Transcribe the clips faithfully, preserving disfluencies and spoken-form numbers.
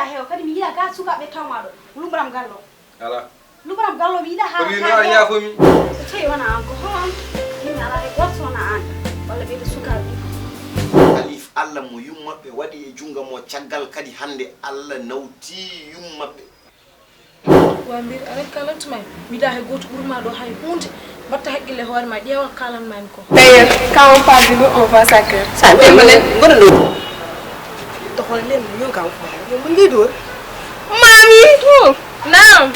Ayo, kadi mi yiɗa ka sukaaɓe tawma ɗo. Luɓram gallo. Ala. Luɓram gallo mi yiɗa haa. Ko mi no a yaafo mi. So tawi wona an ko hon? Yimɓe ala e goto wona an. Walla ɓe ko sukaaɓe. Alif Allah mo yummaɓɓe waɗi e junga mo caggal kadi hannde Allah nawti yummaɓɓe. Wa mbir aɗa kalantu may mi yiɗa hay gooto ɓurma ɗo hay hunde. Mbatta haqqille hoore ma ƴeewa kalan mami ko. D'ailleurs, quand on parle de nous, on voit ça que. Sa ɓe mbaɗen ngoɗo ɗo. Toxol len yo gaw. Yo mo ngi dóor. Mami. Dóor. Naam.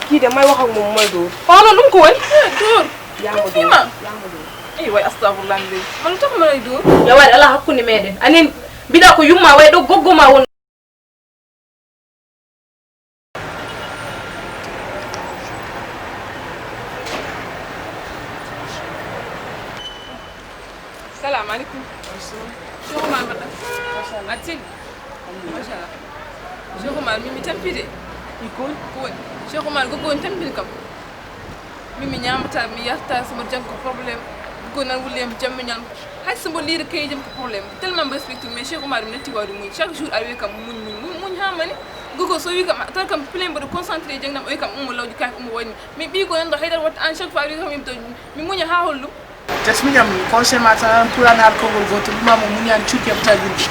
Kii de may wax ak moom may dóor. Waaw, loolu lu mu ko woy? Dóor. Yaa ma dóor. Fima. Yaa ma dóor. Ay waay, astafurlah, ndey. Man lu tax ma lay dóor? Yow waay, ala hakkunde meɗen. Anin mbiɗa ko yumma way ɗo goggo ma won. Salamu aleykum. Cheikh Oumar mbaɗɗa? Machallah. A selli? Machallah. Cheikh Oumar, min mi tampii de. Ikon? Ko woni? Cheikh Oumar, goggo woni tampini kam. Min mi ñaamata, mi yarta, so mboɗo jannga ko problème. Goggo nan wulle mi jamma ñalma. Hay so mboɗo liira kayijam ko problème. Tellement mbo respecte, mais Cheikh Oumar mi natti wawde muñ. Chaque jour a wi kam muñ, muñ, muñ, muñ haa mani. Goggo so wi kam, tawa kam plein mboɗo concentré e jangdam, o wi kam ummo lawƴu kaake, ummo wayni. Mi ɓii ko nanɗo haydara watta an chaque fois a wi kam yimto mi muña haa hollum. Tes miñam conseil ma tan pour an haal konngol gootol, ɗum ma mo muñani cuuɗi e bataji yimɓe.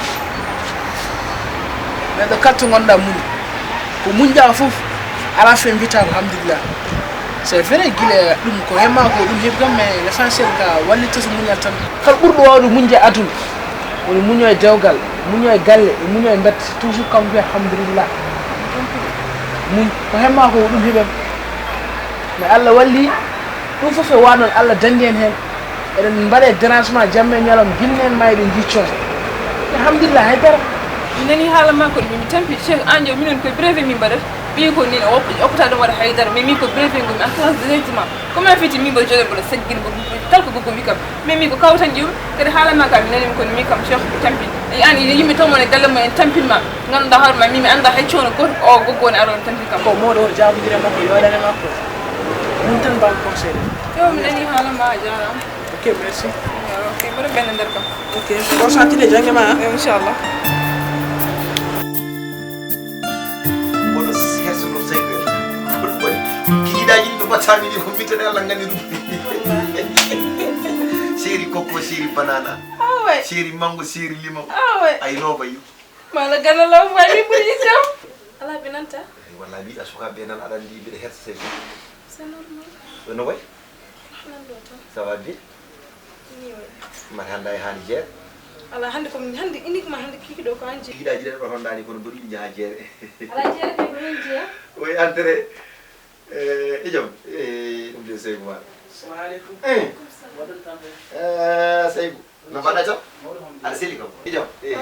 Neɗɗo kala to ngonɗa muñi. Ko muñɗa fof, ala fen mbiyata ko alhamdulillah. C'est vrai, gila ɗum ko hemma ko ɗum heɓi kam, mais l'essentiel ka wallita so muñal tan. Kala ɓurɗo wawde muñde aduna, woni muño e dewgal, muño e galle, e muño e mbette, toujours kam wiya alhamdulillah. Muñ, ko hemma ko ɗum heɓem. Mais Allah walli, ɗum fof e wanol Allah dandi en heen. Eɗen mbaɗe dérangement jamma e ñalawma, binne en ma eɗen njii coon. Alhamdulillah, hay dara. Mi nani haala ma kono mi tampi Cheikh Andio, minen koye brevet min mbaɗata. Ɓiyi ko nin o oppata ɗum waɗa haydara, mais min ko brevet ngon mi en classe directement. Comment fiti min mbaɗa joɗe mbaɗa seggin mbaɗa kala ko goggo wi kam. Mais min ko kaw tan ƴeew kadi haala ma ka mi nani mi kono mi kam Cheikh tampi. An ina yimɓe to mon e galle mo en tampin ma. Ganduɗa hoore ma min mi anda hay coono goto o goggo woni aɗa on tampin kam. Ko mawɗo hoto jabodire makko yoɗane makko. Ɗum tan mbaɗa conseil. Yo mi nani haala ma a jarama. Ok, merci. Ok, mboɗo ɓenna nder kam. Ok, ko santide jangge ma. Inchallah. Mboɗo hersono seykoyel. Mboɗo ɓoy kikiɗaji ɗi no mbattami ɗi ko mbittani Allah gandi ɗum. Séri coco, séri banana. Awe. Séri mango, séri limon. Awe. Ay no bayu. Mala gana law bayu buri jam. Ala binanta. Wallahi mbiɗa sukaɓe nan aɗa andi mbiɗa hersa seykoyel. C'est normal. No way? Nan ɗo tan. Ça va bien? Ni way. Mata hannde a yahaani jeere? Ala hannde ko hannde ini ko ma hannde kiki ɗo ko an jeere. Kikiɗaji ɗen ɗo hondaani kono mboɗo yiɗi njaha jeere. Ala jeere kay ko min jeeya. Way entrée. Eh, e jam. Eh, ɗum de Seydou Mar. Salamu aleykum. Eh. Waɗon tan de. Eh, Seydou. No mbaɗa jam? Mawɗo, alhamdulillah. Aɗa selli kam? E jam? Eh,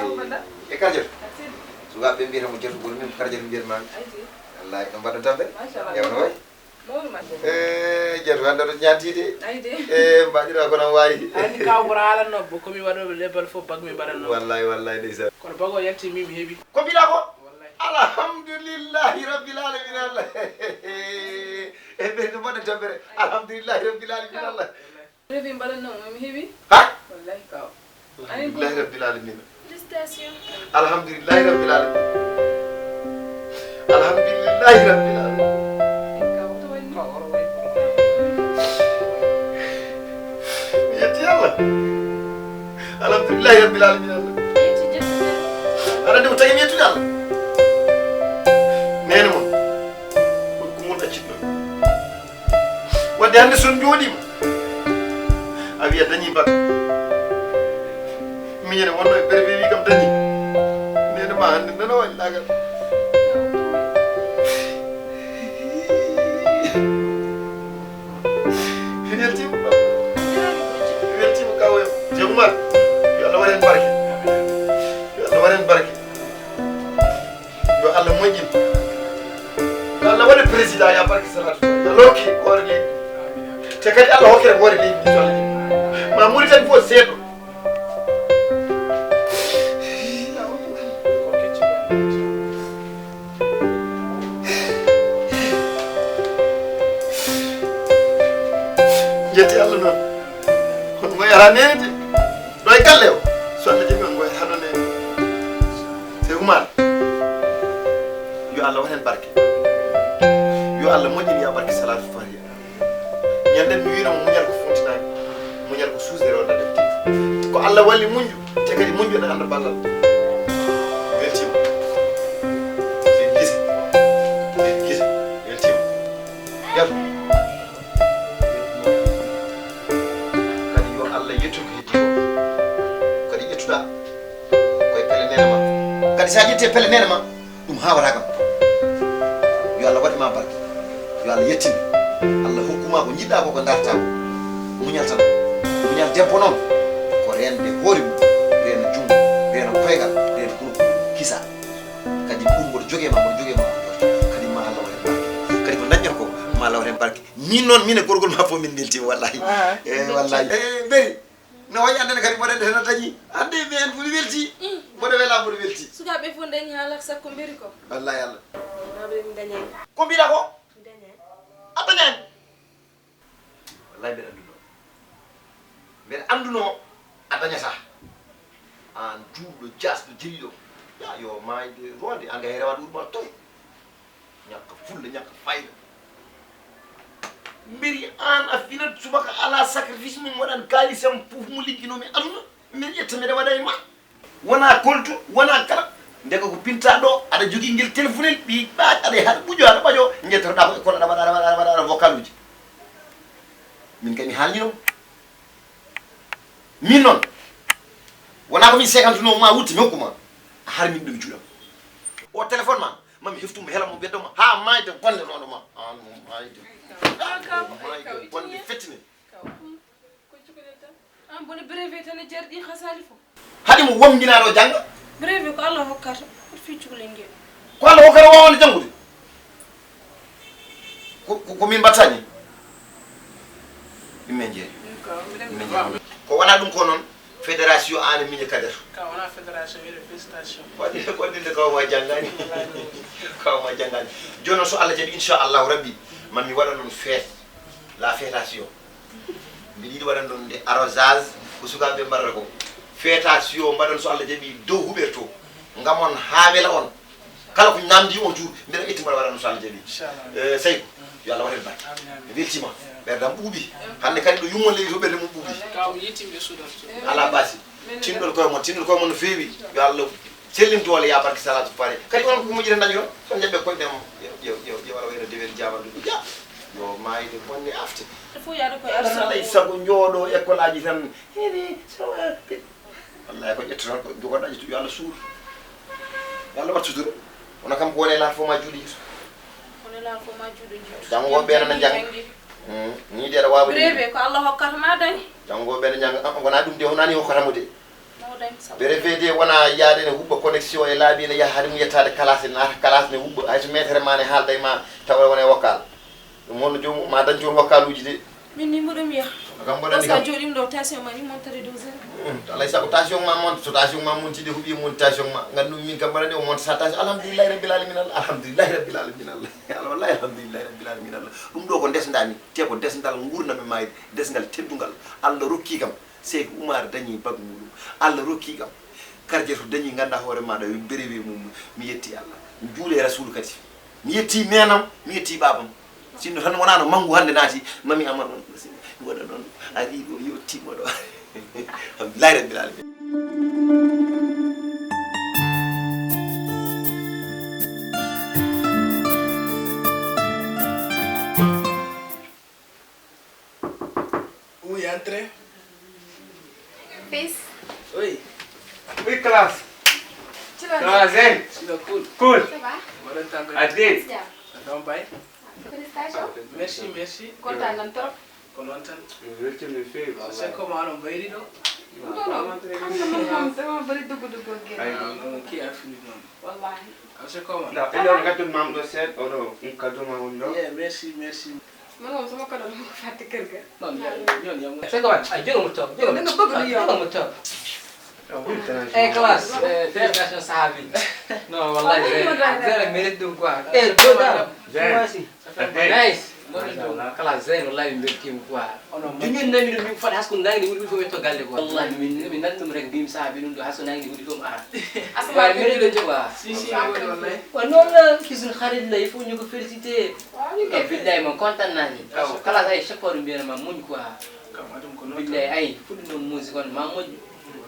e karjat? Aɗa selli. Sukaaɓe mbiyata mo jatu kono min ko karjat mbiyata mami. Ay, si. Wallahi, no mbaɗa tambe? Machallah. Ewa no way? Mawɗo, machallah. Eh, jatu hannde aɗa ñaati de. Ay de. Eh, mbaɗira ko nan wayi. Ani kaw bora ala nobbo ko mi waɗo lebal fof bag mi mbaɗa nobbo. Wallahi, wallahi, ndeysaan. Kono bago yalti mi, mi heɓi. Ko mbiɗa ko? Wallahi. Alhamdulillahi rabbil alamin Allah. Eh, ɓe no mbaɗa tampere. Alhamdulillahi rabbil alamin Allah. Wallahi. Refi mbaɗatnoo mo mi heɓi. Ha? Wallahi kaw. Alhamdulillahi rabbil alamin. Félicitations. Alhamdulillahi rabbil alamin. Alhamdulillahi rabbil alamin. Kaw to woni. Mi yetti Allah. Alhamdulillahi rabbil alamin Allah. Yetti jetta. Aɗa andi ko tagi mi yettude Allah. Nene mon. Ko ko mun accitno. Wadde hannde so on njooɗiima, a wiya dañii bak. Miñene wonno e brevet wi kam dañii. Nene ma hannde nana waɗi lagal. Mi weltiima. Mi weltiima kawoyam. Cheikh Oumar, yo Allah waɗ heen barke. Yo Allah waɗ heen barke. Yo Allah moƴƴin. Yo Allah waɗe président ya barke salatu. Yo Allah hokke hoore leydi. Te kadi Allah hokkere hoore leydi ndi so Allah jaɓi. Ma Mauritanie fof seeɗo. Jetti Allah noon. Kono mo yaha nene de. Ɗo e galle o. So Allah jaɓi on ngoya haɗo nene. C'est Oumar. Allah waɗan barke. Yo Allah moƴƴin ya barke salatu fatiha. Ñande mi wiino mo muñal ko funtinaani, muñal ko suusde ronda defte. Ko Allah walli muñjo, te kadi muñjo ene annda ballal. Weltiima. Ɓe gisa. Ɓe gisa. Weltiima. Yar. Kadi yo Allah yettu ko heddi ko. Kadi ƴettuɗa koye pele nene ma. Kadi sa ƴetti e pele nene ma, ɗum hawata kam. Yo Allah waɗ e ma barke. Yo Allah yettin. Allah hokku ma ko jiɗɗa ko, ko darta ko. Muñal tan. Muñal debbo noon ko rende hoore mum, rena junngo, rena koygal, rena kono kisa. Kadi ɗum mboɗo jogee ma, mboɗo jogee ma. Kadi ma Allah waɗ heen barke. Kadi ko dañɗon ko ma Allah waɗ heen barke. Min noon, min e gorgol ma fof min mbeltiima wallahi. Ah. Eh, wallahi. Eh, Mberi. No wayi annene kadi mboɗo hena dañi. Hannde mi en mboɗo welti. Mm. Mboɗo wela, mboɗo welti. Sukaaɓe fof dañi haala sakko Mberi ko. Wallahi Allah. Baaba min dañani. Ko mbiɗa ko? Mi dañani. A dañani? Wallahi mbeɗa annduno. Mbeɗa annduno a dañata. Aan juulɗo, jaasɗo, jeliɗo. Ya yo maayde ronde, an gay rewaade wuro ma toon. Ñakka fulla, ñakka fayda. Mberi aan a finat subaka ala sacrifice mum, waɗan kaalisam fof mo ligginoomi aduna. Mbeɗa ƴetta mbeɗa waɗa e ma. Wona koltu, wona kala. Ndeka ko pinta ɗo, aɗa jogii ngel telefonel, ɓi ɓaac, aɗa e haɗa ɓuƴo, aɗa ɓaƴo, njettotoɗa ko école, aɗa waɗa, aɗa waɗa, aɗa waɗa, aɗa waɗa vocal uji. Min kay mi haalnino. Min noon, wona ko min seekantuno ma wutte mi hokku ma. A harmin ɗum juuɗam. O téléphone ma, mami heftu mo hela mo beddo ma. Ha maayde bonde noon ma. An mo maayde. Maayde bonde fettine. Kaw. Ko cukalel tan. An bone brevet tan e jarɗi xasaali fof. Haɗi mo womñinaaɗo jannga. Brevet ko Allah hokkata. Hoto fii cukalel ngel. Ko Allah hokkata waawande janngude. Ko, ko, ko min mbattani. Ɗum min jeeri. Min kaw, mbiɗen Min kaw. Jeeri. Ko wona ɗum ko noon, fédération an e miño kader. Ka wona fédération, wiyete félicitation. Ko waɗi, ko waɗi nde kaw ma janngaani. Wallahi. Kaw ma janngaani. Jooni noon so Allah jaɓi, inchallahu rabbi, ma mi waɗa noon fête. La fédération. Mbiɗa yiɗi waɗan ɗon nde arrosage, ko sukaaɓe mbaɗata ko. Feetaa siyo mbaɗan so Allah jaɓi dow huɓer to. Ngam on haa wela on. Kala ko ñamdi on jour, mbiɗa itti mbaɗa waɗan so Allah jaɓi. Inchallah. Eh, Seyku, yo Allah waɗan barke. Amin, amin. Mi weltiima. Amin. Ɓerdam ɓuuɓi. Hannde kadi ɗo yummon leydi to ɓerde mum ɓuuɓi. Kaw mi yettii ɓe suuɗan. Alaa baasi. Tinndol koye mon, tinndol koye mon no feewi. Yo Allah Sellin doole ya barke salatu fare. Kadi on ko moƴƴi tan dañi ɗon. Son jaɓɓe koyɗe mo. Yo, yo, yo, yo wara wayno dewen jaman ɗum. Ya. Yo maayde bonde afte. Ɗum fof yaade koye arsugo. Alay sago jooɗo école aji tan. Hini, so, eh, wallahi ko ƴettoton ko jogoɗa ƴettu yo Allah suur. Yo Allah wat sutura. Wona kam ko wone laat fof ma juuɗe ƴettu. Wone laat fof ma juuɗe ƴettu. Janngo ɓe nana jannga. Mm, ni de aɗa waawi ɗum. Brevet ko Allah hokkata ma dañ. Janngo ɓe nana jannga. Ah, wona ɗum de, wona ni hokkata mo de. Brevet de wona yaade ne huɓɓa connexion e laabi ne yaha haade mum yettaade classe, naata classe ne huɓɓa. Hay so maître ma ne haalda e ma tawa wona e vocal. Ɗum honno joomum ma dañcu on vocal uji de. Min ni mboɗo wiya. Kam mboɗo parce que a jooɗiima ɗo tension ma ni montere dow zéro. Mm, alay sago tension ma monte, so tension ma monti de huɓi monte tension ma. Nganndu min kam mbaɗa de o monte sa tension. Alhamdulillahi rabbil alamin Allah. Alhamdulillahi rabbil alamin Allah. Allah wallahi alhamdulillahi rabbil alamin Allah. Ɗum ɗo ko ndesdami, te ko ndesdal ngurnam e mayde, ndesngal teddungal. Allah rokki kam. Seydi Umar dañi bag muɗum. Allah rokki kam. Karjatu dañi ngannda hoore maɗa yo berewe mum. Mi yetti Allah. Mi juule e Rasulu kadi. Mi yetti nenam, mi yetti babam. Sinno tan wonano manngu hannde naati, mami ama on. Mi waɗa noon, ari ɗo yottima ɗo. Alhamdulillahi rabbil alamin. Oui, entrez. Fils. Oui. Oui, classe. Tu vas bien? Classe. Tu vas cool. Cool. Ça va? Mbaɗon tànk. Adé. Jàmm. Naka mu bay? Félicitations. Merci, merci. Kontaan nañ trop. Ko noon tan. Welcome no feewi. C'est comment no mbayri ɗo? Non, non. Xam nga man moom dama bëri dugg-dugg ak génn. Ay, non, non, kii a fini noon. Wallahi. C'est comment? Ndax ɓe ngaddude ma ɗo seeɗa, oɗo, um kaddu ma woni ɗo. Yeah, merci, merci. Man moom sama kado dama ko fàtte kër ga. Non, ñoon, ñoon, ñoon. C'est quoi? Ay, jógal mu toog, jógal. Da nga bëgg lu yomb. Jógal mu toog. Eh, classe, eh, félicitations, sahabi. Non, wallahi, zéro, zéro mérite ɗum quoi. Eh, deux ans. Zéro. Moi aussi. Nice. Mbaɗi ɗum. Machallah, kala Zain, wallahi min mbeltiima quoi. Onon. Duñun nami ɗum, min foti hasko nangi wuli fof to galle quoi. Wallahi min, min nan ɗum rek, mbimi saha bi ɗum ɗo hasko nangi wuli fof ara. Asma. Waaye mbiɗo jogo quoi. Si, si, wallahi. Wa noon la kisun xarit la, il faut ñu ko féliciter. Waaw, ñu koy. Billahi man kontaan naa ni. Waaw. Kala ay chaque fois ɗum mbiyana ma muñ quoi. Kam adum ko noon. Billahi ay fuɗɗi noon musique on ma moƴƴu.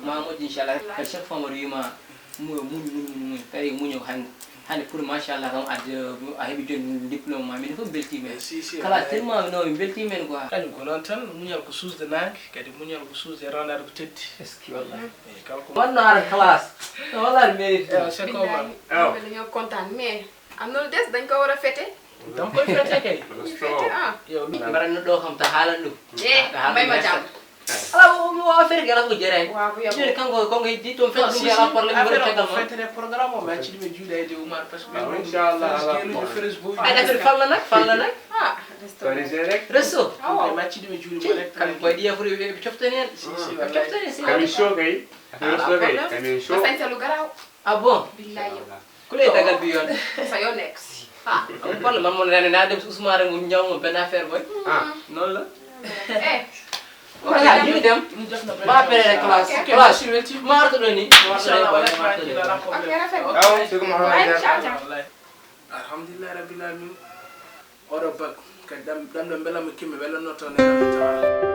Ma moƴƴu inchallah. Kadi chaque fois mboɗo wiyma muñ, muñ, muñ, muñ, muñ. Tawi muño hannde. Hannde pour machallah kam adde a heɓi joni diplôme ma, min fof beltima hen. Eh, si, si, kala wallahi. Tellement no min beltima hen quoi. Kañum ko noon tan, muñal ko suusde naange, kadi muñal ko suusde rondaade ko teddi. Est-ce que wallahi? Eyi, kala ko wanno ara classe. No wallahi mérite. Eh, c'est comment? Billahi, aw. Yimɓe dañoo kontaan, mais am na lu des, dañ ko war a fête. Dam koy fête kay. Fête, ah. Yo, mbaɗanno ɗo kam ta haalan ɗum. Eh, ta haalan may ma jam. Ala o mo affaire gala ko jere. Waaw, ko yabo. Jere kanko ko ngi di ton fa dum gala problème ngol tegal mo. Fête programme o ma ci dum juude ay de Umar parce que inchallah ala. Ay affaire falla nak, falla nak. Ah, resto. Resto. Aw ma ci dum juude mo rek. Kan ko di affaire be coftani en. Si si. Coftani si. Kami show kay. Resto kay. Kami show. Sa lu garaw. Ah bon? Billahi. Ku lay dagal bi yoon? Sa yoon nekk si. Ah, amul problème, man moom nee naa dem si Ousmane rek mu ñëw moom benn affaire mooy. Ah. Noonu la. Eh. Voilà, ñu dem. Ba après rek classe. Classe. Ma artu do ni. Ma artu do ni. Ok, rafet. Ah, c'est comme ça. Alhamdulillah rabbil alamin. Oɗo bak. Kadi ɗam ɗam ɗo mbela mo kimmi wela noto ne.